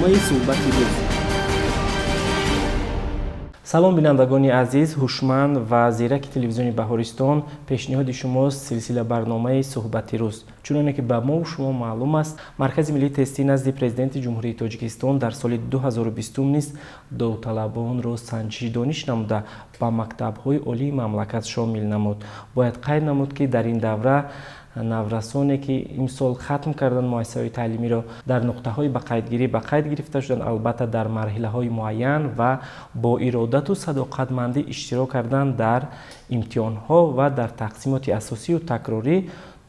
Барномаи «Суҳбати рӯз». Салом, бинандагони азиз, ҳушманд ва зираки телевизиони «Баҳористон». Пешниҳоди шумост силсила барномаи «Суҳбати рӯз». Чуноне ки ба мову шумо маълум аст, Маркази миллии тестӣ назди Президенти Ҷумҳурии Тоҷикистон дар соли 2020 низ довталабонро санҷиши дониш намуда, ба мактабҳои олии мамлакат шомил намуд. Бояд қайд намуд, ки дар ин давра наврасоне, ки имсол хатм карданд муассисаҳои таълимиро, дар нуқтаҳои ба қайдгирӣ ба қайд гирифта шуданд. Албатта, дар марҳилаҳои муайян ва бо иродату садоқатмандӣ иштирок кардан дар имтиҳонҳо ва дар тақсимоти асосию такрорӣ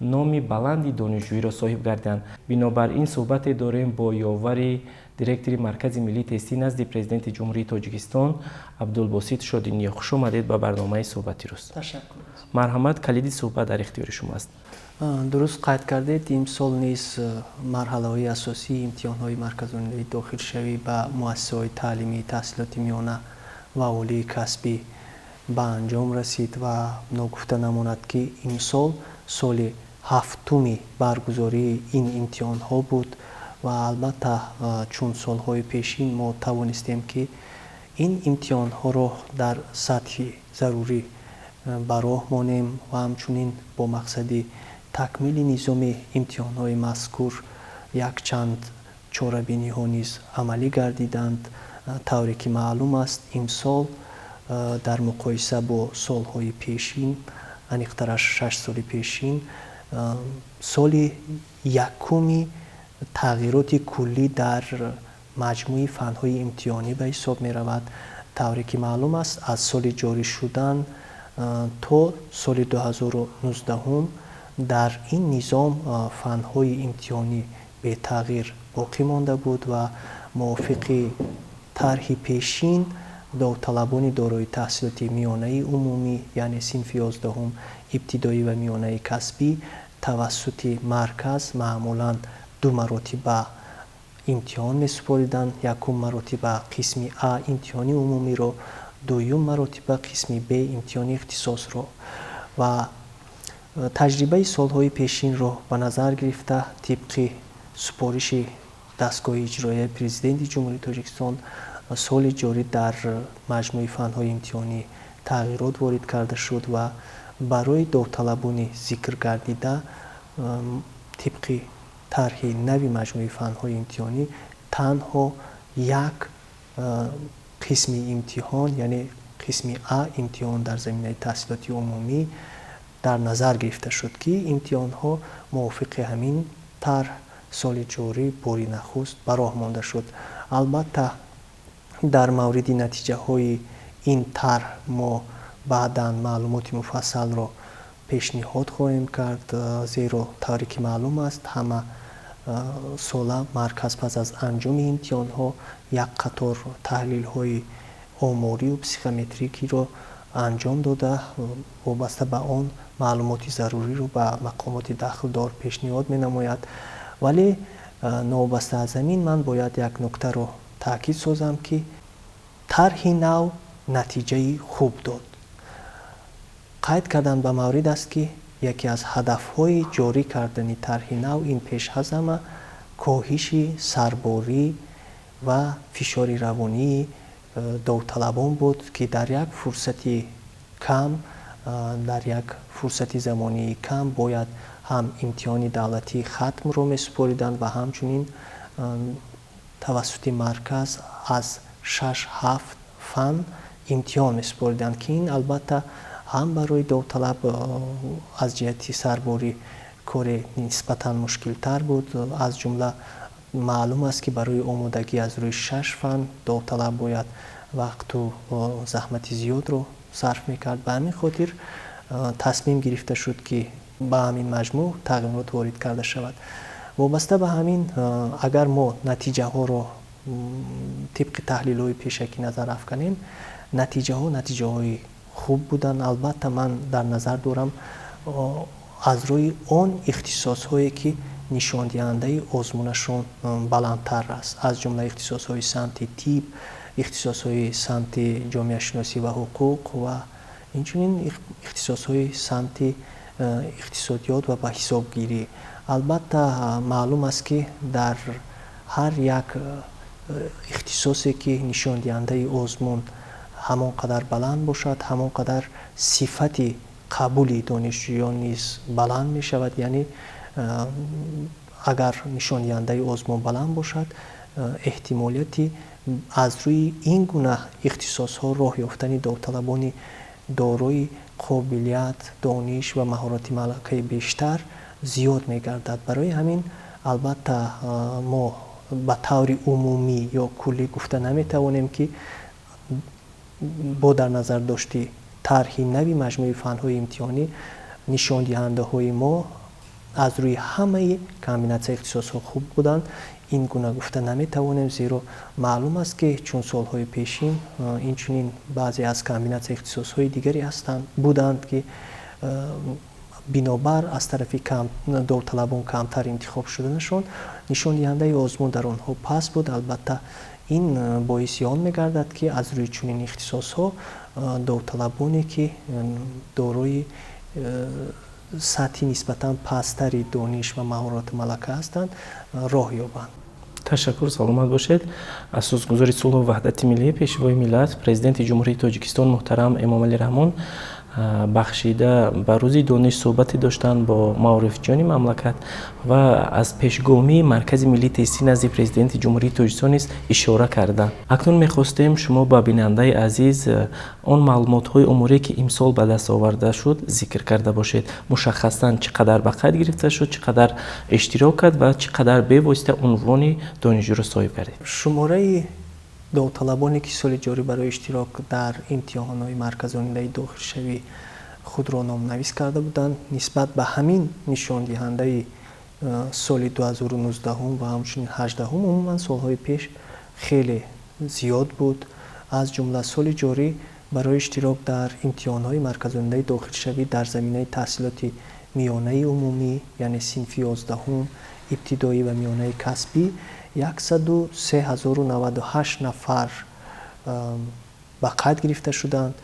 номи баланди донишҷӯиро соҳиб гардиданд. Бинобар ин суҳбате дорем бо ёвари директори Маркази миллии тестӣ назди Президенти Ҷумҳурии Тоҷикистон Абдулбосит Шодиниё. Хуш омадед ба барномаи «Суҳбати рӯз». Ташаккур. Марҳамат, калиди суҳбат дар ихтиёри шумо аст. Дуруст қайд кардед, имсол низ марҳалаҳои асосии имтиҳонҳои марказонаи дохилшавӣ ба муассисаҳои таълимии таҳсилоти миёна ва олии касбӣ ба анҷом расид ва ногуфта намонад, ки имсол соли ҳафтуми баргузории ин имтиҳонҳо буд ва албатта, чун солҳои пешин, мо тавонистем, ки ин имтиҳонҳоро дар сатҳи зарурӣ ба роҳ монем ва ҳамчунин бо мақсади такмили низоми имтиҳонҳои мазкур якчанд чорабиниҳо низ амалӣ гардиданд. Тавре ки маълум аст, имсол дар муқоиса бо солҳои пешин, аниқтараш 6 соли пешин, соли якуми тағйироти куллӣ дар маҷмӯи фанҳои имтиҳонӣ ба ҳисоб меравад. Тавре ки маълум аст, аз соли ҷорӣ шудан то соли 2019 дар ин низом фанҳои имтиҳонӣ бетағйир боқӣ монда буд ва мувофиқи тарҳи пешин довталабони дорои таҳсилоти миёнаи умумӣ, яъне синфи 11-ум, ибтидоӣ ва миёнаи касбӣ, тавассути марказ маъмулан ду маротиба имтиҳон месупориданд: якум маротиба қисми А имтиҳони умумиро, дуюм маротиба қисми Б имтиҳони ихтисосро. Ва таҷрибаи солҳои пешинро ба назар гирифта, тибқи супориши дастгоҳи иҷроияи Президенти Ҷумҳурии Тоҷикистон, соли ҷорӣ дар маҷмӯи фанҳои имтиҳонӣ тағйирот ворид карда шуд ва барои довталабони зикргардида тибқи тарҳи нави маҷмӯи фанҳои имтиҳонӣ танҳо як қисми имтиҳон, яъне қисми А имтиҳон дар заминаи таҳсилоти умумӣ дар назар гирифта шуд, ки имтиҳонҳо мувофиқи ҳамин тарҳ соли ҷорӣ бори нахуст ба роҳ монда шуд. Албатта, дар мавриди натиҷаҳои ин тарҳ мо баъдан маълумоти муфассалро пешниҳод хоҳем кард, зеро тавре ки маълум аст, ҳама сола марказ пас аз анҷоми имтиҳонҳо як қатор таҳлилҳои оморию психометрикиро анҷом дода, вобаста ба он маълумоти заруриро ба мақомоти дахлдор пешниҳод менамояд. Вале новобаста аз ҳамин, ман бояд як нуктаро таъкид созам, ки тарҳи нав натиҷаи хуб дод. Қайд кардан ба маврид аст, ки яке аз ҳадафҳои ҷорӣ кардани тарҳи нав ин пеш аз ҳама коҳиши сарборӣ ва фишори равонии довталабон буд, ки дар як фурсати кам, дар як фурсати замонии кам бояд ҳам имтиҳони давлатии хатмро месупориданд ва ҳамчунин тавассути марказ аз шаш ҳафт фан имтиҳон месупориданд, ки ин албатта ҳам барои довталаб аз ҷиҳати сарборӣ коре нисбатан мушкилтар буд. Аз ҷумла маълум аст, ки барои омодагӣ аз рӯи шаш фан довталаб бояд вақту заҳмати зиёдро сарф мекард. Ба ҳамин хотир тасмим гирифта шуд, ки ба ҳамин маҷмӯъ тағйирот ворид карда шавад. Вобаста ба ҳамин, агар мо натиҷаҳоро тибқи таҳлилҳои пешакӣ назар афканем, натиҷаҳо натиҷаҳои хуб буданд. Албатта, ман дар назар дорам аз рӯи он ихтисосҳое, ки нишондиҳандаи озмунашон баландтар аст, аз ҷумла ихтисосҳои самти тиб, ихтисосҳои самти ҷомеашиносӣ ва ҳуқуқ ва инчунин ихтисосҳои самти иқтисодиёт ва ба ҳисобгирӣ. Албатта, маълум аст, ки дар ҳар як Ихтисосе ки нишондиҳандаи озмун ҳамон қадар баланд бошад, ҳамон қадар сифати қабули донишҷӯён низ баланд мешавад. Яъне агар нишондиҳандаи озмун баланд бошад, эҳтимолияти аз рӯи ин гуна ихтисосҳо роҳ ёфтани довталабони дорои қобилият, дониш ва маҳорати малакаи бештар зиёд мегардад. Барои ҳамин албатта мо ба таври умумӣ ё куллӣ гуфта наметавонем, ки бо дар назар дошти тарҳи нави маҷмӯи фанҳои имтиҳонӣ нишондиҳандаҳои мо аз рӯи ҳамаи комбинатсияи ихтисосҳо хуб буданд. Ин гуна гуфта наметавонем, зеро маълум аст, ки чун солҳои пешин инчунин баъзе аз комбинатсияи ихтисосҳои дигаре ҳастанд буданд, ки бинобар аз тарафи довталабон камтар интихоб шуданашон нишондиҳандаи озмун дар онҳо паст буд. Албатта ин боиси он мегардад, ки аз рӯи чунин ихтисосҳо довталабоне ки дорои сатҳи нисбатан пасттари дониш ва маҳорату малака ҳастанд, роҳ ёбанд. Ташаккур, саломат бошед. Асосгузори сулҳу ваҳдати миллӣ, Пешвои миллат, Президенти Ҷумҳурии Тоҷикистон муҳтарам Эмомалӣ Раҳмон бахшида ба Рӯзи дониш суҳбате доштанд бо маорифҷиёни мамлакат ва аз пешгомии Маркази миллии тестӣ назди Президенти Ҷумҳурии Тоҷикистон низ ишора карданд. Акнун мехостем шумо ба бинандаи азиз он маълумотҳои умурие, ки имсол ба даст оварда шуд, зикр карда бошед. Мушаххасан чӣ қадар ба қайд гирифта шуд, чӣ қадар иштирок кард ва чӣ қадар бевосита унвони донишҷӯро соҳиб гардид? Шумораи довталабоне ки соли ҷорӣ барои иштирок дар имтиҳонҳои марказонидаи дохилшавӣ худро номнавис карда буданд, нисбат ба ҳамин нишондиҳандаи соли 2019 ва ҳамчунин 18, умуман солҳои пеш, хеле зиёд буд. Аз ҷумла соли ҷорӣ барои иштирок дар имтиҳонҳои марказонидаи дохилшавӣ дар заминаи таҳсилоти миёнаи умумӣ, яъне синфи 11, ибтидоӣ ва миёнаи касбӣ, 103 098 нафар ба қайд гирифта шуданд.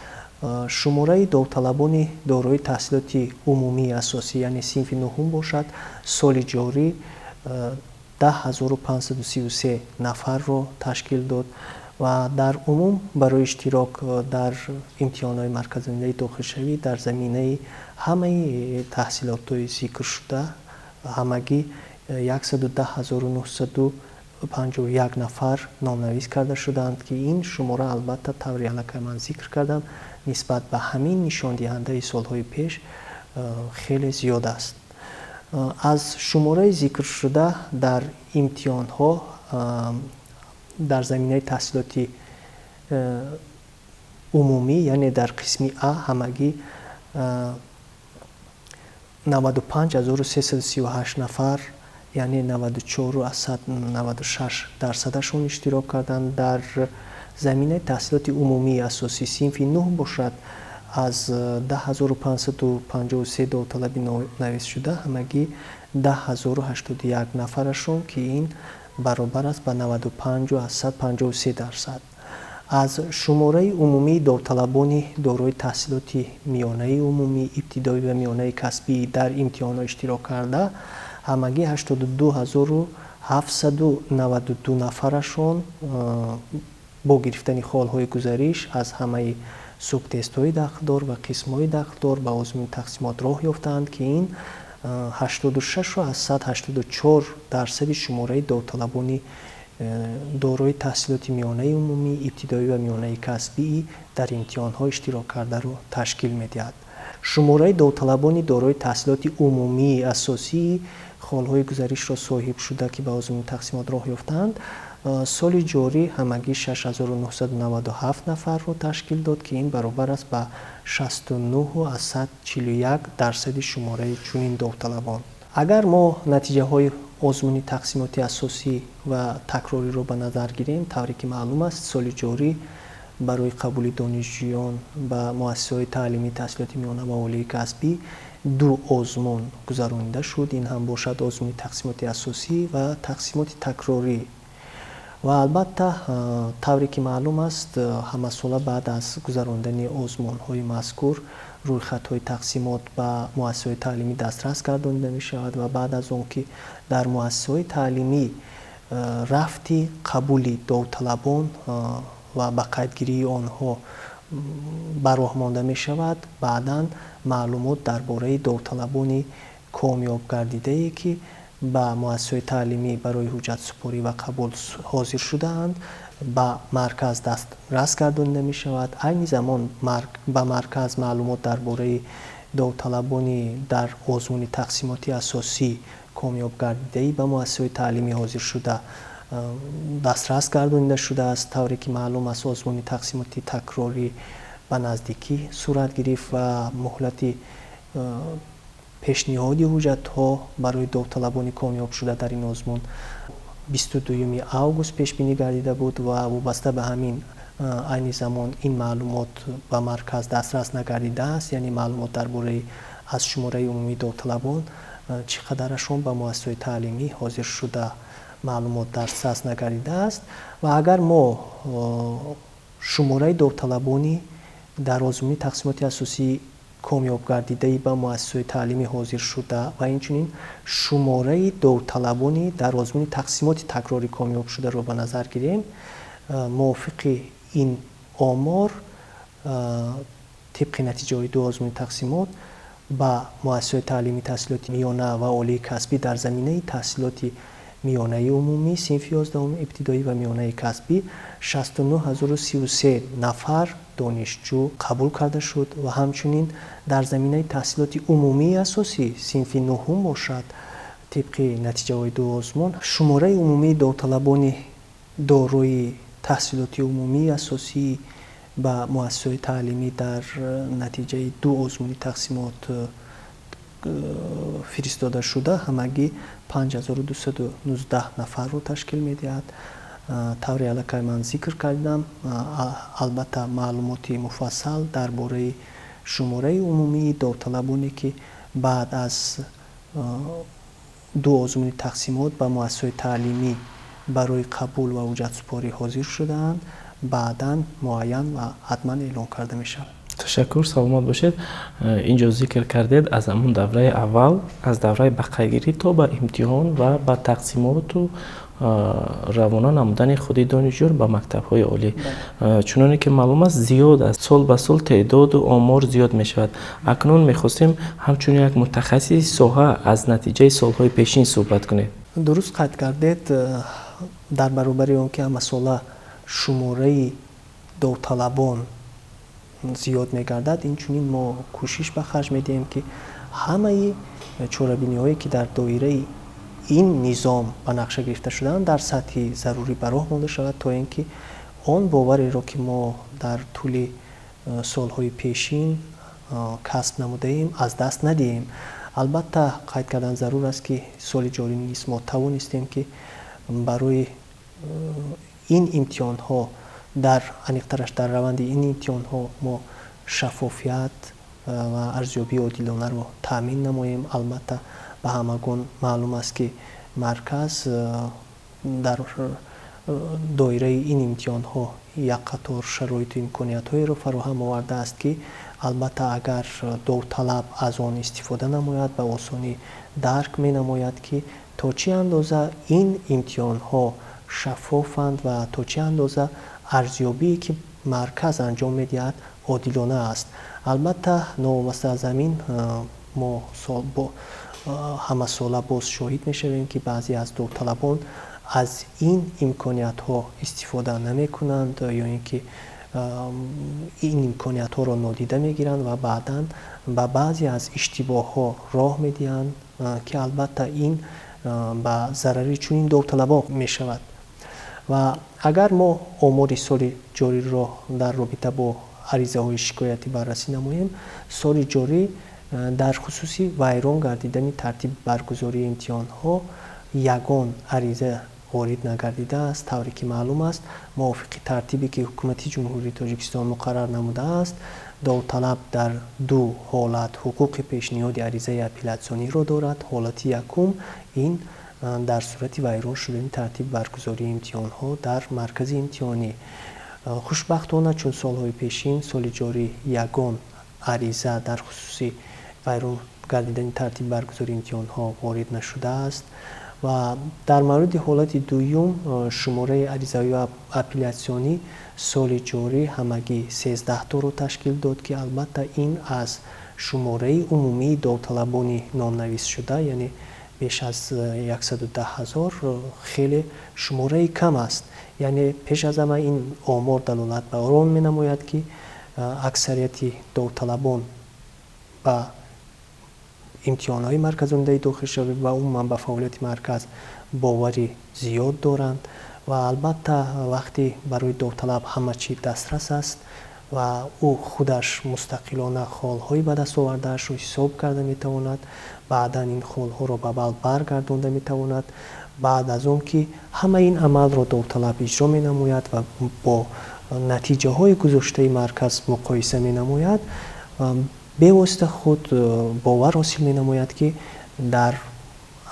Шумораи довталабони дорои таҳсилоти умумии асосӣ, яъне синфи нуҳум бошад, соли ҷорӣ 10 533 нафарро ташкил дод ва дар умум барои иштирок дар имтиҳонҳои марказонидаи дохилшавӣ дар заминаи ҳамаи таҳсилотҳои зикршуда ҳамагӣ 110 951 нафар номнавис карда шуданд, ки ин шумора албатта, таври аллакай ман зикр кардам, нисбат ба ҳамин нишондиҳандаи солҳои пеш хеле зиёд аст. Аз шумораи зикршуда дар имтиҳонҳо дар заминаи таҳсилоти умумӣ, яъне дар қисми А, ҳамагӣ 95 338 нафар, яъне 94,96 дарсадашон иштирок карданд. Дар заминаи таҳсилоти умумии асосӣ синфи нӯҳ бошад, аз 10 553 довталаби нависшуда ҳамагӣ 10 081 нафарашон, ки ин баробар аст ба 95,53%. Аз шумораи умумии довталабони дорои таҳсилоти миёнаи умумӣ, ибтидоӣ ва миёнаи касбӣ дар имтиҳонҳо иштирок карда ҳамагӣ 82 792 нафарашон бо гирифтани холҳои гузариш аз ҳамаи субтестҳои дахлдор ва қисмҳои дахлдор ба озмуни тақсимот роҳ ёфтаанд, ки ин 86,84 дарсади шумораи довталабони дорои таҳсилоти миёнаи умумӣ, ибтидоӣ ва миёнаи касбӣ дар имтиҳонҳо иштирок кардаро ташкил медиҳад. Шумораи довталабони дорои таҳсилоти умумии асосии холҳои гузаришро соҳиб шуда, ки ба озмуни тақсимот роҳ ёфтаанд, соли ҷорӣ ҳамагӣ 6997 нафарро ташкил дод, ки ин баробар аст ба 69,41 дарсади шумораи чунин довталабон. Агар мо натиҷаҳои озмуни тақсимоти асосӣ ва такрориро ба назар гирем, тавре ки маълум аст, соли ҷорӣ барои қабули донишҷӯён ба муассисаҳои таълимии таҳсилоти миёна ва олии касбӣ ду озмун гузаронида шуд. Ин ҳам бошад озмуни тақсимоти асосӣ ва тақсимоти такрорӣ. Ва албатта, тавре ки маълум аст, ҳамасола баъд аз гузарондани озмунҳои мазкур рӯйхатҳои тақсимот ба муассисаҳои таълимӣ дастрас гардонида мешавад ва баъд аз он ки дар муассисаҳои таълимӣ Рафти қабули довталабон ва ба қайдгирии онҳо ба роҳ монда мешавад. Баъдан маълумот дар бораи довталабони комёб гардидае, ки ба муассисаҳои таълимӣ барои ҳуҷҷатсупорӣ ва қабул ҳозир шудаанд, ба марказ дастрас гардонида мешавад. Айни замон ба марказ маълумот дар бораи довталабони дар озмуни тақсимоти асосӣ комёб гардидаи ба муассисаҳои таълимӣ ҳозиршуда дастрас гардонида шудааст. Тавре ки маълум аст, озмуни тақсимоти такрорӣ ба наздикӣ сурат гирифт ва муҳлати пешниҳоди ҳуҷҷатҳо барои довталабони комёбшуда дар ин озмун 22 август пешбинӣ гардида буд ва вобаста ба ҳамин айни замон ин маълумот ба марказ дастрас нагардидааст, яъне маълумот дар бораи аз шумораи умумии довталабон чӣ қадарашон ба муассисаҳои таълимӣ ҳозир шуда маълумот дастрас нагардидааст. Ва агар мо шумораи довталабони дар озмуни тақсимоти асосӣ комёб гардидаи ба муассисаҳои таълимӣ ҳозир шуда ва инчунин шумораи довталабони дар озмуни тақсимоти такрорӣ комёб шударо ба назар гирем, мувофиқи ин омор тибқи натиҷаҳои ду озмуни тақсимот ба муассисаҳои таълимии таҳсилоти миёна ва олии касбӣ дар заминаи таҳсилоти миёнаи умумӣ синфи 11 ибтидоӣ ва миёнаи касбӣ 69033 нафар донишҷӯ қабул карда шуд ва ҳамчунин дар заминаи таҳсилоти умумии асосӣ синфи 9 бошад, тибқи натиҷаҳои ду озмун шумораи умумии довталабони дорои таҳсилоти умумии асосӣ ба муассисаҳои таълимӣ дар натиҷаи ду озмуни тақсимот фиристода шуда ҳамагӣ 5219 нафарро ташкил медиҳад. Тавре аллакай ман зикр кардам, албатта маълумоти муфассал дар бораи шумораи умумии довталабоне, ки баъд аз ду озмуни тақсимот ба муассисаҳои таълимӣ барои қабул ва ҳуҷҷатсупорӣ ҳозир шудаанд, баъдан муайян ва ҳатман эълон карда мешавад. Ташаккур, саломат бошед. Инҷо зикр кардед аз ҳамун давраи аввал, аз давраи бақайдгирӣ то ба имтиҳон ва ба тақсимоту равона намудани худи донишҷӯ ба мактабҳои олӣ. Чуноне ки маълум аст, зиёд аст, сол ба сол теъдоду омор зиёд мешавад. Акнун мехостем ҳамчун як мутахассиси соҳа аз натиҷаи солҳои пешин суҳбат кунед. Дуруст қайд кардед, дар баробари он ки ҳамасола шумораи довталабон зиёд мегардад, инчунин мо кӯшиш ба харҷ медиҳем, ки ҳамаи чорабиниҳое, ки дар доираи ин низом ба нақша гирифта шудаанд, дар сатҳи зарурӣ ба роҳ монда шавад, то ин ки он бовареро, ки мо дар тӯли солҳои пешин касб намудаем, аз даст надиҳем. Албатта қайд кардан зарур аст, ки соли ҷорӣ низ мо тавонистем, ки барои ин имтиҳонҳо, дар аниқтараш дар раванди ин имтиҳонҳо мо шаффофият ва арзёбии одилонаро таъмин намоем. Албатта ба ҳамагон маълум аст, ки марказ дар доираи ин имтиҳонҳо як қатор шароиту имкониятҳоеро фароҳам овардааст, ки албатта агар довталаб аз он истифода намояд, ба осонӣ дарк менамояд, ки то чӣ андоза ин имтиҳонҳо шаффофанд ва то чӣ андоза арзёбие, ки марказ анҷом медиҳад, одилона аст. Албатта новобаста аз ҳамин мо ҳамасола боз шоҳид мешавем, ки баъзе аз довталабон аз ин имкониятҳо истифода намекунанд ё ин ки ин имкониятҳоро нодида мегиранд ва баъдан ба баъзе аз иштибоҳҳо роҳ медиҳанд, ки албатта ин ба зарари чунин довталабон мешавад. Ва агар мо омори соли ҷориро дар робита бо аризаҳои шикоятӣ баррасӣ намоем, соли ҷорӣ дар хусуси вайрон гардидани тартиби баргузории имтиҳонҳо ягон ариза ворид нагардидааст. Тавре ки маълум аст, мувофиқи тартибе, ки Ҳукумати Ҷумҳурии Тоҷикистон муқаррар намудааст, довталаб дар ду ҳолат ҳуқуқи пешниҳоди аризаи апеллятсиониро дорад. Ҳолати якум ин дар сурати вайрон шудани тартиби баргузории имтиҳонҳо дар маркази имтиҳонӣ. Хушбахтона, чун солҳои пешин, соли ҷорӣ ягон ариза дар хусуси вайрон гардидани тартиби баргузории имтиҳонҳо ворид нашудааст Ва дар мавриди ҳолати дуюм шумораи аризаҳои апеллятсионӣ соли ҷорӣ ҳамагӣ 13 торо ташкил дод, ки албатта ин аз шумораи умумии довталабони номнависшуда, яъне беш аз 110 ҳазор, хеле шумораи кам аст. Яъне пеш аз ҳама ин омор далолат ба он менамояд, ки аксарияти довталабон ба имтиҳонҳои марказонидаи дохилшавӣ ва умуман ба фаъолияти марказ боварӣ зиёд доранд. Ва албатта вақте барои довталаб ҳама чиз дастрас аст ва ӯ худаш мустақилона холҳои ба даст овардаашро ҳисоб карда метавонад, баъдан ин холҳоро ба бал баргардонда метавонад. Баъд аз он ки ҳама ин амалро довталаб иҷро менамояд ва бо натиҷаҳои гузоштаи марказ муқоиса менамояд, бевосита худ бовар ҳосил менамояд, ки дар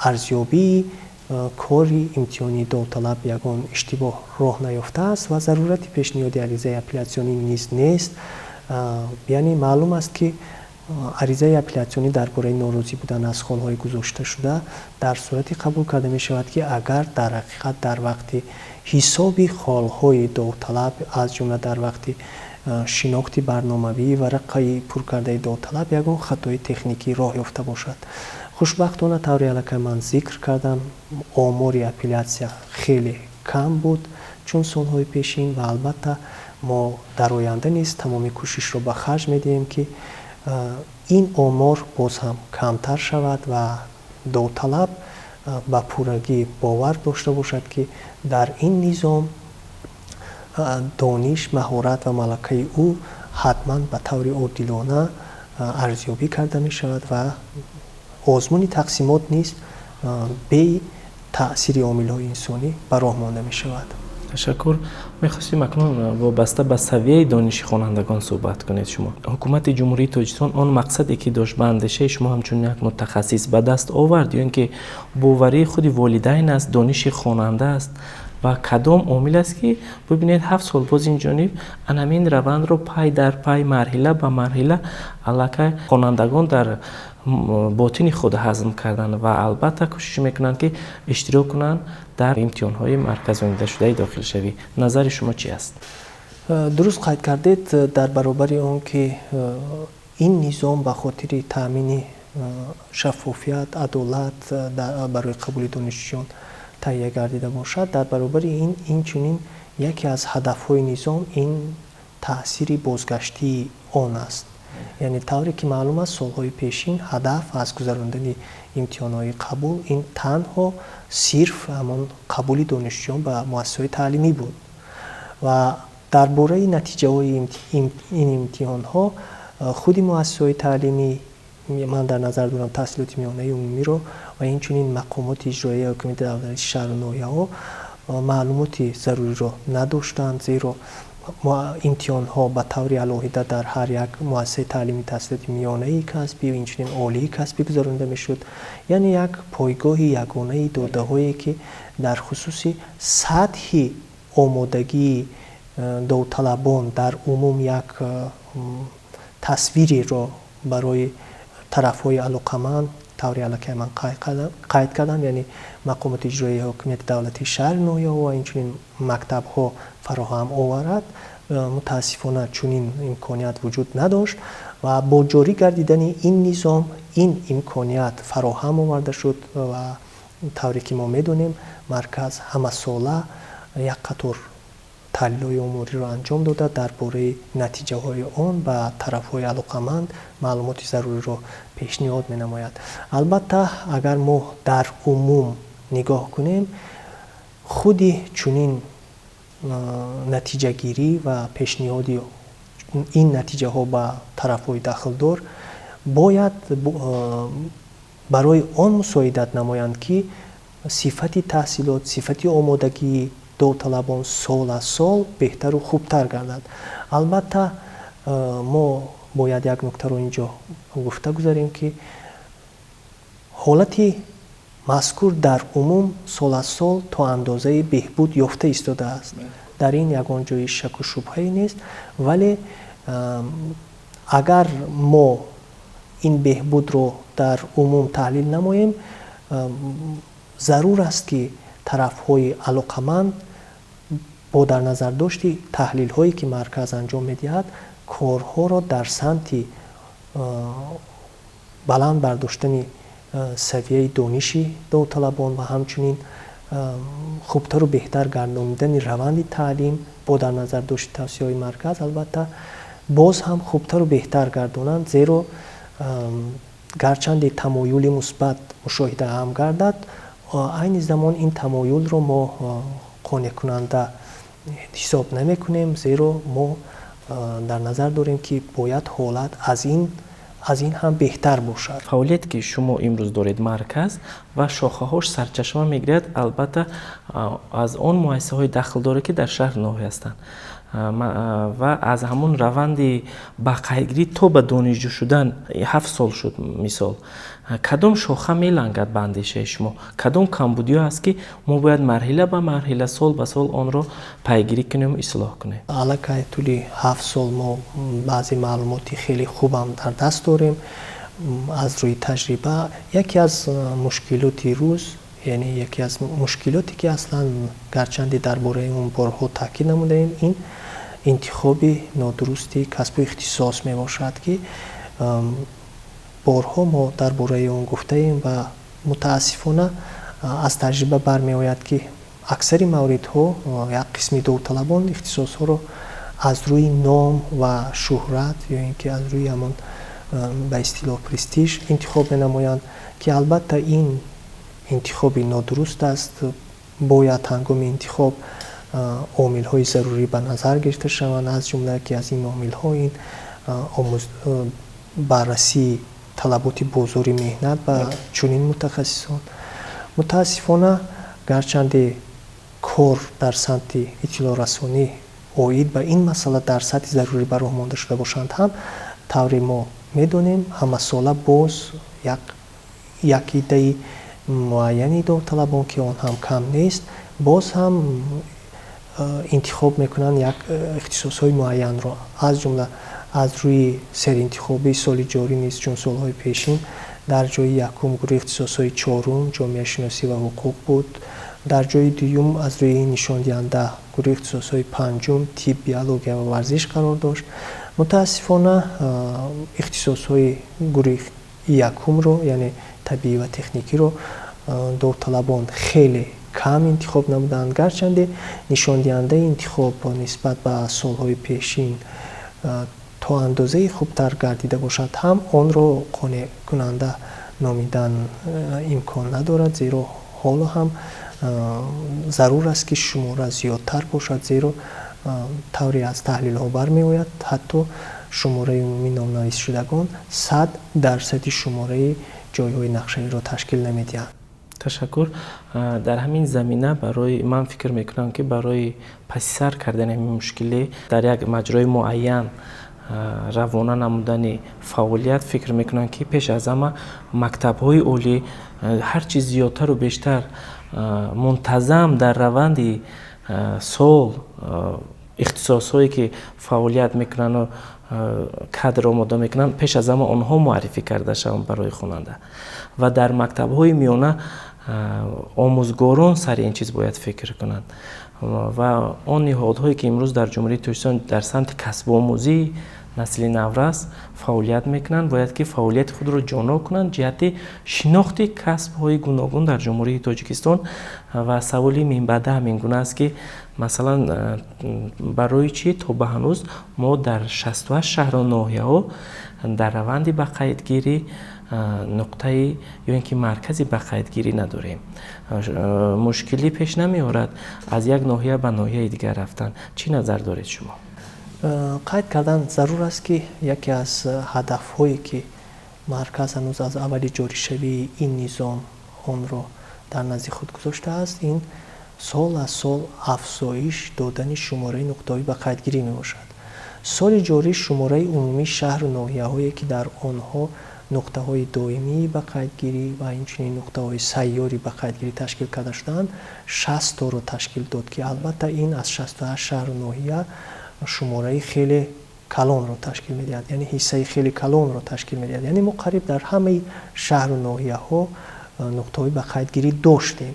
арзёбии кори имтиҳонии довталаб ягон иштибоҳ роҳ наёфтааст ва зарурати пешниҳоди аризаи апеллятсионӣ низ нест. Яъне маълум аст, ки аризаи апеллятсионӣ дар бораи норозӣ будан аз холҳои гузошташуда дар сурате қабул карда мешавад, ки агар дар ҳақиқат дар вақти ҳисоби холҳои довталаб, аз ҷумла дар вақти шинохти барномавии варақаи пуркардаи довталаб ягон хатои техникӣ роҳ ёфта бошад. Хушбахтона, тавре аллакай ман зикр кардам, омори апеллятсия хеле кам буд чун солҳои пешин, ва албатта мо дар оянда низ тамоми кӯшишро ба харҷ медиҳем, ки ин омор боз ҳам камтар шавад ва довталаб ба пуррагӣ бовар дошта бошад, ки дар ин низом дониш, маҳорат ва малакаи ӯ ҳатман ба таври одилона арзёбӣ карда мешавад ва озмуни тақсимот низ бе таъсири омилҳои инсонӣ ба роҳ монда мешавад. Ташаккур. Мехостем акнун вобаста ба савияи дониши хонандагон суҳбат кунед. Шумо ҳукумати Ҷумҳурии Тоҷикистон он мақсаде, ки дошт, ба андешаи шумо ҳамчун як мутахассис ба даст овард, ё ин ки боварии худи волидайн аст, дониши хонанда аст ва кадом омил аст, ки бибинед, 7 сол боз ин ҷониб ҳамин равандро пай дар пай, марҳила ба марҳила аллакай хонандагон дар ботини худ ҳазм карданд ва албатта кӯшиш мекунанд, ки иштирок кунанд дар имтиҳонҳои марказонидашудаи дохилшавӣ? Назари шумо чи аст? Дуруст қайд кардед. Дар баробари он ки ин низом ба хотири таъмини шаффофият, адолат барои қабули донишҷӯён таҳия гардида бошад, дар баробари ин инчунин яке аз ҳадафҳои низом ин таъсири бозгаштии он аст. Яъне тавре ки маълум аст, солҳои пешин ҳадаф аз гузарондани имтиҳонҳои қабул ин танҳо сирф ҳамон қабули донишҷӯён ба муассисаҳои таълимӣ буд ва дар бораи натиҷаҳои ин имтиҳонҳо худи муассисаҳои таълимӣ, ман дар назар дорам таҳсилоти миёнаи умумиро, ва инчунин мақомоти иҷроияи ҳокимияти давлатии шаҳру ноҳияҳо маълумоти заруриро надоштанд, зеро имтиҳонҳо ба таври алоҳида дар ҳар як муассисаи таълими таҳсилоти миёнаи касбӣ ва инчунин олии касбӣ гузаронида мешуд. Яъне як пойгоҳи ягонаи додаҳое, ки дар хусуси сатҳи омодагии довталабон дар умум як тасвиреро барои тарафҳои алоқаманд, таври аллакай ман қайд кардам, яъне мақомоти иҷроияи ҳокимияти давлатии шаҳри ноҳияҳо ва инчунин мактабҳо фароҳам оварад, мутаассифона чунин имконият вуҷуд надошт. Ва бо ҷорӣ гардидани ин низом ин имконият фароҳам оварда шуд. Ва тавре ки мо медонем, марказ ҳамасола як қатор таҳлилҳои омориро анҷом дода, дар бораи натиҷаҳои он ба тарафҳои алоқаманд маълумоти заруриро пешниҳод менамояд. Албатта, агар мо дар умум нигоҳ кунем, худи чунин натиҷагирӣ ва пешниҳоди ин натиҷаҳо ба тарафҳои дахлдор бояд барои он мусоидат намоянд, ки сифати таҳсилот, сифати омодагии довталабон сол аз сол беҳтару хубтар гардад. Албатта, мо бояд як нуктаро ин ҷо гуфта гузарем, ки ҳолати мазкур дар умум сол аз сол то андозаи беҳбуд ёфта истодааст, дар ин ягон ҷои шаку шубҳае нест. Вале агар мо ин беҳбудро дар умум таҳлил намоем, Зарур аст, ки тарафҳои алоқаманд бо дар назардошти таҳлилҳое, ки марказ анҷом медиҳад, корҳоро дар самти баланд бардоштани савияи дониши довталабон ва ҳамчунин хубтару беҳтар гардонидани раванди таълим бо дар назардошти тавсияҳои марказ, албатта, боз ҳам хубтару беҳтар гардонанд, зеро гарчанде тамоюли мусбат мушоҳида ҳам гардад, айни замон ин тамоюлро мо қонеъкунанда ҳисоб намекунем, зеро мо дар назар дорем, ки бояд ҳолат аз ин ҳам беҳтар бошад. Фаъолияте, ки шумо имрӯз доред, марказ ва шохаҳош сарчашма мегирад, албатта, аз он муассисаҳои дахлдоре, ки дар шаҳр ноҳия ҳастанд, ва аз ҳамон раванди ба қайдгирӣ то ба донишҷӯ шудан 7 сол шуд. Мисол, кадом шоха мелангад? Ба андешаи шумо, кадом камбудиҳо аст, ки мо бояд марҳила ба марҳила, сол ба сол онро пайгирӣ кунем, ислоҳ кунем? Аллакай тӯли 7 сол мо баъзе маълумоти хеле хубам дар даст дорем аз рӯи таҷриба. Яке аз мушкилоти рӯз, яъне яке аз мушкилоте, ки аслан гарчанде дар бораи он борҳо таъкид намудаем, ин интихоби нодурусти касбу ихтисос мебошад, ки борҳо мо дар бораи он гуфтаем ва мутаассифона аз таҷриба бармеояд, ки аксари мавридҳо як қисми довталабон ихтисосҳоро аз рӯи ном ва шӯҳрат ё ин ки аз рӯи ҳамон ба истилоҳ престиж интихоб менамоянд, ки албатта ин интихоби нодуруст аст. Бояд ҳангоми интихоб омилҳои зарурӣ ба назар гирифта шаванд. Аз ҷумла ки аз ин омилҳо ин баррасии талаботи бозори меҳнат ба чунин мутахассисон. Мутаассифона, гарчанде кор дар самти иттилоърасонӣ оид ба ин масъала дар сатҳи зарурӣ ба роҳ монда шуда бошанд ҳам, тавре мо медонем, ҳамасола боз як иддаи муайяни довталабон, ки он ҳам кам нест, боз ҳам интихоб мекунанд як ихтисосҳои муайянро. Аз ҷумла аз рӯи серинтихобии соли ҷорӣ низ, чун солҳои пешин, дар ҷои якум гурӯҳи ихтисосҳои чорум ҷомеашиносӣ ва ҳуқуқ буд. Дар ҷои дуюм аз рӯи нишондиҳанда гурӯҳи ихтисосҳои панҷум тиб, биология ва варзиш қарор дошт. Мутаассифона, ихтисосҳои гурӯҳи якумро, яъне табиӣ ва техникиро, довталабон хеле кам интихоб намуданд. Гарчанде нишондиҳандаи интихоб нисбат ба солҳои пешин то андозаи хубтар гардида бошад ҳам, онро қонеъкунанда номидан имкон надорад, зеро ҳоло ҳам зарур аст, ки шумора зиёдтар бошад, зеро тавре аз таҳлилҳо бармеояд, ҳатто шумораи умумии номнависшудагон 100 дарсади шумораи ҷойҳои нақшавиро ташкил намедиҳанд. Ташаккур. Дар ҳамин замина барои ман фикр мекунам, ки барои пасисар кардани ҳамин мушкилӣ дар як маҷрои муайян равона намудани фаъолият, фикр мекунам, ки пеш аз ҳама мактабҳои олӣ ҳар чи зиёдтару бештар мунтазам дар раванди сол ихтисосҳое, ки фаъолият мекунану кадр омода мекунанд, пеш аз ҳама онҳо муаррифӣ карда шаванд барои хонанда. Ва дар мактабҳои миёна омӯзгорон сари ин чиз бояд фикр кунанд ва он ниҳодҳое, ки имрӯз дар Ҷумҳурии Тоҷикистон дар самти касбомӯзии насли наврас фаъолият мекунанд, бояд ки фаъолияти худро ҷонок кунанд ҷиҳати шинохти касбҳои гуногун дар Ҷумҳурии Тоҷикистон. Ва саволи минбаъда ҳамин гуна аст, ки масалан, барои чӣ то ба ҳанӯз мо дар 68 шаҳру ноҳияҳо дар раванди ба қайдгирӣ нуқтаи ё ин ки маркази ба қайдгирӣ надорем? Мушкилӣ пеш намеорад аз як ноҳия ба ноҳияи дигар рафтан? Чӣ назар доред шумо? Қайд кардан зарур аст, ки яке аз ҳадафҳое, ки марказ ҳанӯз аз аввали ҷоришавии ин низом онро дар назди худ гузоштааст, ин сол аз сол афзоиш додани шумораи нуқтаҳои ба қайдгирӣ мебошад. Соли ҷорӣ шумораи умумии шаҳру ноҳияҳое, ки дар онҳо нуқтаҳои доимии ба қайдгирӣ ва инчунин нуқтаҳои сайёри ба қайдгирӣ ташкил карда шудаанд, 60 торо ташкил дод, ки албатта ин аз 68 шаҳру ноҳия шумораи хеле калонро ташкил медиҳад, яъне ҳиссаи хеле калонро ташкил медиҳад. Яъне мо қариб дар ҳамаи шаҳру ноҳияҳо нуқтаҳои ба қайдгирӣ доштем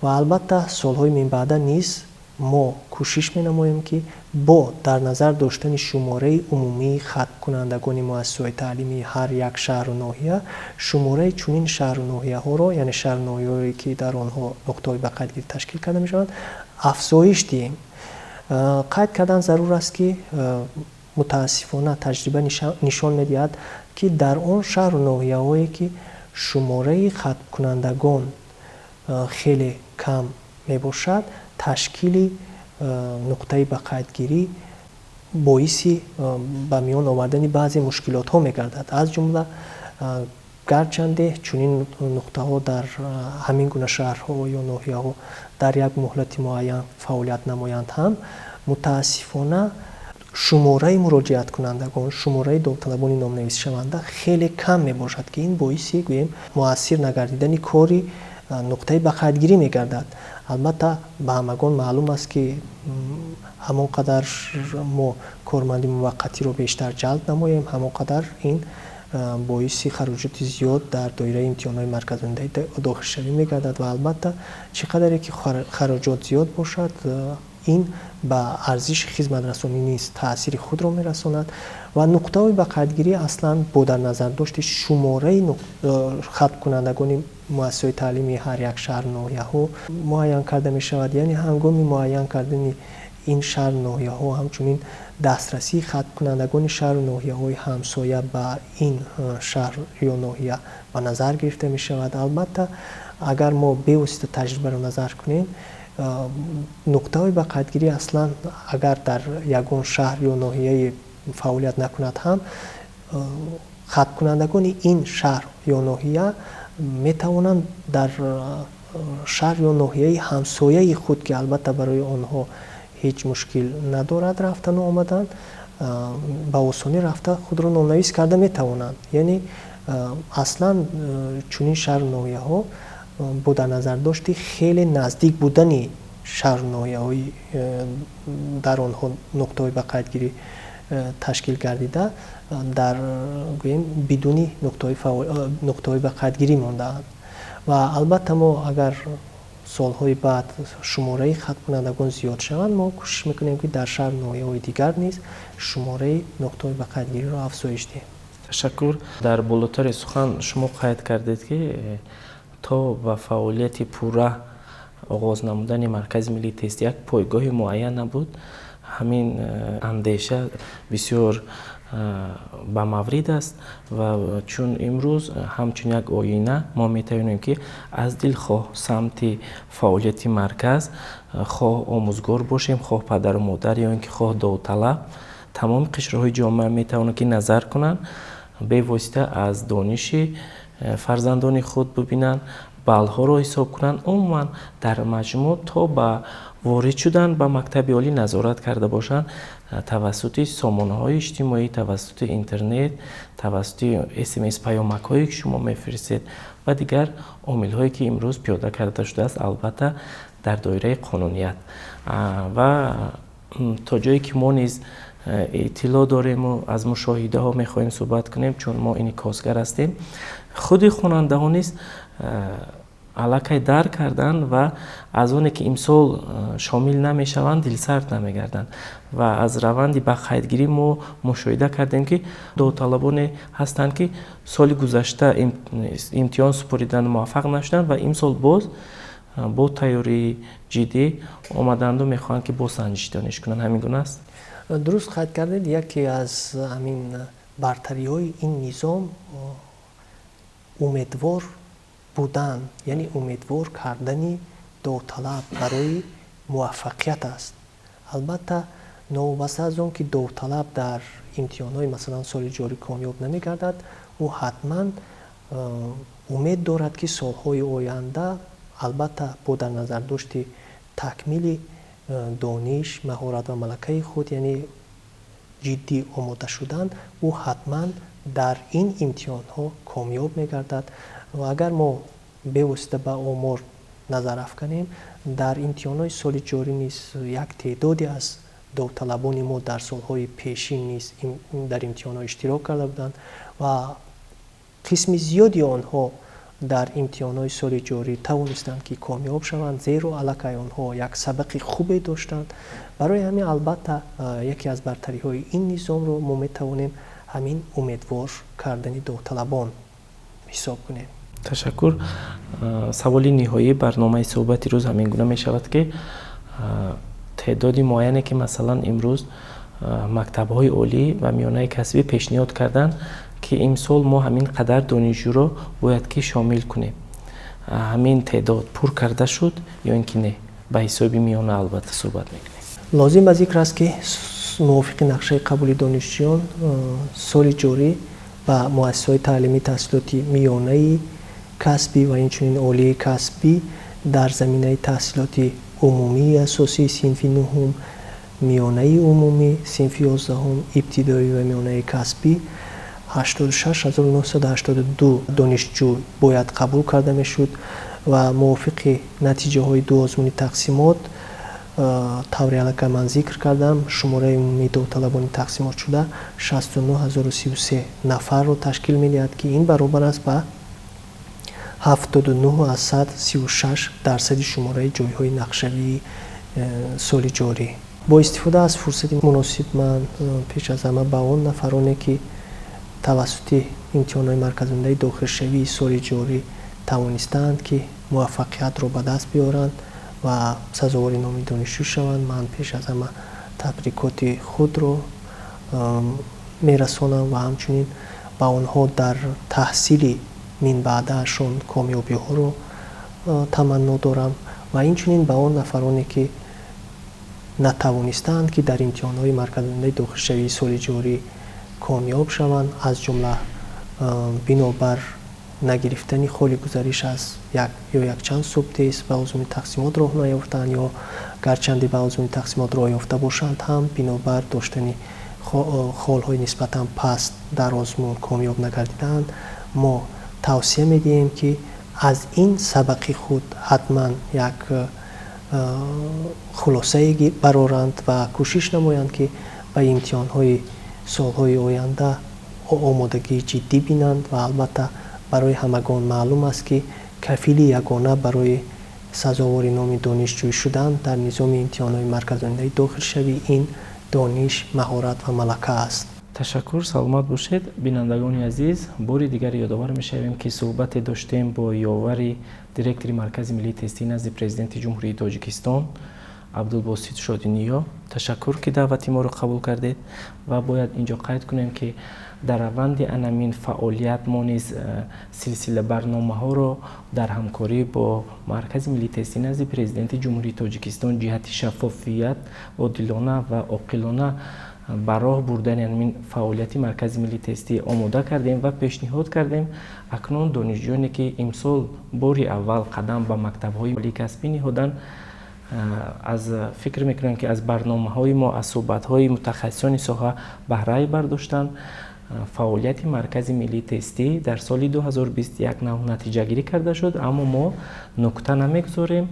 ва албатта солҳои минбаъда низ мо кӯшиш менамоем, ки бо дар назар доштани шумораи умумии хатмкунандагони муассисаҳои таълимии ҳар як шаҳру ноҳия, шумораи чунин шаҳру ноҳияҳоро, яъне шаҳру ноҳияҳое, ки дар онҳо нуқтаҳои ба қайдгирӣ ташкил карда мешаванд, афзоиш диҳем. Қайд кардан зарур аст, ки мутаассифона таҷриба нишон медиҳад, ки дар он шаҳру ноҳияҳое, ки шумораи хатмкунандагон хеле кам мебошад, ташкили нуқтаи ба қайдгирӣ боиси ба миён овардани баъзе мушкилотҳо мегардад. Аз ҷумла, гарчанде чунин нуқтаҳо дар ҳамин гуна шаҳрҳо ё ноҳияҳо дар як муҳлати муайян фаъолият намоянд ҳам, мутаассифона шумораи муроҷиаткунандагон, шумораи довталабони номнависшаванда хеле кам мебошад, ки ин боиси, гӯем, муассир нагардидани кори нуқтаи ба қайдгирӣ мегардад. Албатта, ба ҳамагон маълум аст, ки ҳамон қадар мо корманди муваққатиро бештар ҷалб намоем, ҳамон қадар ин боиси хароҷоти зиёд дар доираи имтиҳонҳои марказонидаи дохилшавӣ мегардад ва албатта, чӣ қадаре ки хароҷот зиёд бошад, ин ба арзиши хизматрасонӣ низ таъсири худро мерасонад. Ва нуқтаҳои ба қайдгирӣ аслан бо дар назардошти шумораи хатмкунандагони муассисаҳои таълимии ҳар як шаҳру ноҳияҳо муайян карда мешавад. Яъне ҳангоми муайян кардани ин шаҳру ноҳияҳо ҳамчунин дастрасии хатмкунандагони шаҳру ноҳияҳои ҳамсоя ба ин шаҳр ё ноҳия ба назар гирифта мешавад. Албатта, агар мо бевосита таҷрибаро назар кунем, нуқтаҳои ба қайдгирӣ аслан агар дар ягон шаҳр ё ноҳияи фаъолият накунад ҳам, хатмкунандагони ин шаҳр ё ноҳия метавонанд дар шаҳр ё ноҳияи ҳамсояи худ, ки албатта барои онҳо ҳеҷ мушкил надорад рафтану омадан, ба осонӣ рафта худро номнавис карда метавонанд. Яъне аслан чунин шаҳру ноҳияҳо бо дар назардошти хеле наздик будани шаҳру ноҳияҳои дар онҳо нуқтаҳои ба қайдгирӣ ташкил гардида, дар, гӯем, бидуни нуқтаҳои ба қайдгирӣ мондаанд. Ва албатта, мо агар солҳои баъд шумораи хатмкунандагон зиёд шаванд, мо кӯшиш мекунем, ки дар шаҳру ноҳияҳои дигар низ шумораи нуқтаҳои ба қайдгириро афзоиш диҳем. Ташаккур. Дар болотари сухан шумо қайд кардед, ки то ба фаъолияти пурра оғоз намудани Маркази миллии тестӣ як пойгоҳи муайян набуд. Ҳамин андеша бисёр ба маврид аст ва чун имрӯз ҳамчун як оина мо метавонем, ки аз дилхоҳ самти фаъолияти марказ, хоҳ омӯзгор бошем, хоҳ падару модар ё ин ки хоҳ довталаб, тамоми қишрҳои ҷомеа метавонанд, ки назар кунанд, бевосита аз дониши фарзандони худ бибинанд, баллҳоро ҳисоб кунанд, умуман дар маҷмӯъ то ба ворид шудан ба мактаби олӣ назорат карда бошанд тавассути сомонаҳои иҷтимоӣ, тавассути интернет, тавассути СМС паёмакҳое, ки шумо мефиристед, ва дигар омилҳое, ки имрӯз пиёда карда шудааст, албатта дар доираи қонуният. Ва то ҷое ки мо низ иттилоъ дорему аз мушоҳидаҳо мехоҳем суҳбат кунем, чун мо инъикосгар ҳастем, худи хонандаҳо низ аллакай дарк карданд ва аз оне ки имсол шомил намешаванд, дилсард намегарданд. Ва аз раванди ба қайдгирӣ мо мушоҳида кардем, ки довталабоне ҳастанд, ки соли гузашта имтиҳон супоридан муваффақ нашуданд ва имсол боз бо тайёрии ҷиддӣ омаданду мехоҳанд, ки боз санҷиши дониш кунанд. Ҳамин гуна аст? Дуруст қайд кардед. Яке аз ҳамин бартариҳои ин низом умедвор будан, яъне умедвор кардани довталаб барои муваффақият аст. Албатта, новобаста аз он ки довталаб дар имтиҳонҳои, масалан, соли ҷорӣ комёб намегардад, ӯ ҳатман умед дорад, ки солҳои оянда, албатта бо дар назардошти такмили дониш, маҳорат ва малакаи худ, яъне ҷиддӣ омода шудан, ӯ ҳатман дар ин имтиҳонҳо комёб мегардад. Ва агар мо бевосита ба омор назар афканем, дар имтиҳонҳои соли ҷорӣ низ як теъдоде аз довталабони мо дар солҳои пешин низ дар имтиҳонҳо иштирок карда буданд ва қисми зиёди онҳо Дар имтиҳонҳои соли ҷорӣ тавонистанд, ки комёб шаванд, зеро аллакай онҳо як сабақи хубе доштанд. Барои ҳамин, албатта, яке аз бартариҳои ин низомро мо метавонем ҳамин умедвор кардани довталабон ҳисоб кунем. Ташаккур. Саволи ниҳоии барномаи суҳбати рӯз ҳамин гуна мешавад, ки теъдоди муайяне, ки масалан имрӯз мактабҳои олӣ ва миёнаи касбӣ пешниҳод карданд, ки имсол мо ҳамин қадар донишҷӯро бояд ки шомил кунем, ҳамин теъдод пур карда шуд ё ин ки не? Ба ҳисоби миёна албатта суҳбат мекунем. Лозим ба зикр аст, ки мувофиқи нақшаи қабули донишҷӯён соли ҷорӣ ба муассисаҳои таълимии таҳсилоти миёнаи касбӣ ва инчунин олии касбӣ дар заминаи таҳсилоти умумии асосии синфи нуҳум, миёнаи умумӣ синфи 11-ум, ибтидоӣ ва миёнаи касбӣ 86 982 донишҷӯ бояд қабул карда мешуд ва мувофиқи натиҷаҳои ду озмуни тақсимот, тавре аллакай ман зикр кардам, шумораи умумии довталабони тақсимотшуда 69 033 нафарро ташкил медиҳад, ки ин баробар аст ба 79,36% шумораи ҷойҳои нақшавии соли ҷорӣ. Бо истифода аз фурсати муносиб ман пеш аз ҳама ба он нафароне, ки тавассути имтиҳонҳои марказонидаи дохилшавии соли ҷорӣ тавонистаанд, ки муваффақиятро ба даст биёранд ва сазовори номи донишҷӯ шаванд, ман пеш аз ҳама табрикоти худро мерасонам ва ҳамчунин ба онҳо дар таҳсили минбаъдаашон комёбиҳоро таманно дорам ва инчунин ба он нафароне, ки натавонистаанд, ки дар имтиҳонҳои марказонидаи дохилшавии соли ҷорӣ комёб шаванд, аз ҷумла бинобар нагирифтани холи гузариш аз як ё якчанд субтест ба озмуни тақсимот роҳ наёфтанд ё гарчанде ба озмуни тақсимот роҳ ёфта бошанд ҳам, бинобар доштани холҳои нисбатан паст дар озмун комёб нагардидаанд, мо тавсия медиҳем, ки аз ин сабақи худ ҳатман як хулосае бароранд ва кӯшиш намоянд, ки ба имтиҳонҳои солҳои оянда омодагии ҷиддӣ бинанд. Ва албатта, барои ҳамагон маълум аст, ки кафили ягона барои сазовори номи донишҷӯй шудан дар низоми имтиҳонҳои марказонидаи дохилшавӣ ин дониш, маҳорат ва малака аст. Ташаккур, саломат бошед. Бинандагони азиз, бори дигар ёдовар мешавем, ки суҳбате доштем бо ёвари директори Маркази миллии тестӣ назди Президенти Ҷумҳурии Тоҷикистон Абдулбосит Шодиниё. Ташаккур, ки даъвати моро қабул кардед. Ва бояд инҷо қайд кунем, ки дар раванди анамин фаъолият мо низ силсила барномаҳоро дар ҳамкорӣ бо Маркази миллии тестӣ назди Президенти Ҷумҳурии Тоҷикистон ҷиҳати шаффофият, одилона ва оқилона ба роҳ бурдани ҳамин фаъолияти Маркази миллии тестӣ омода кардем ва пешниҳод кардем. Акнун донишҷӯёне, ки имсол бори аввал қадам ба мактабҳои олии касбӣ ниҳоданд, аз фикр мекунам, ки аз барномаҳои мо, аз суҳбатҳои мутахассисони соҳа баҳрае бардоштанд. Фаъолияти Маркази миллии тестӣ дар соли 2021 нав натиҷагирӣ карда шуд, аммо мо нукта намегузорем.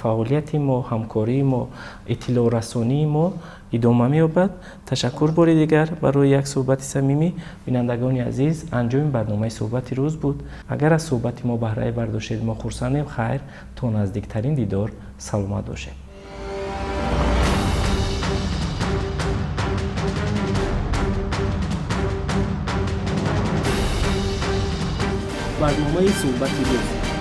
Фаъолияти мо, ҳамкории мо, иттилоърасонии мо идома меёбад. Ташаккур бори дигар барои як суҳбати самимӣ. Бинандагони азиз, анҷоми барномаи суҳбати рӯз буд. Агар аз суҳбати мо баҳрае бардоштед, мо хурсандем. Хайр, то наздиктарин дидор, саломат бошед. Барномаи суҳбати рӯз.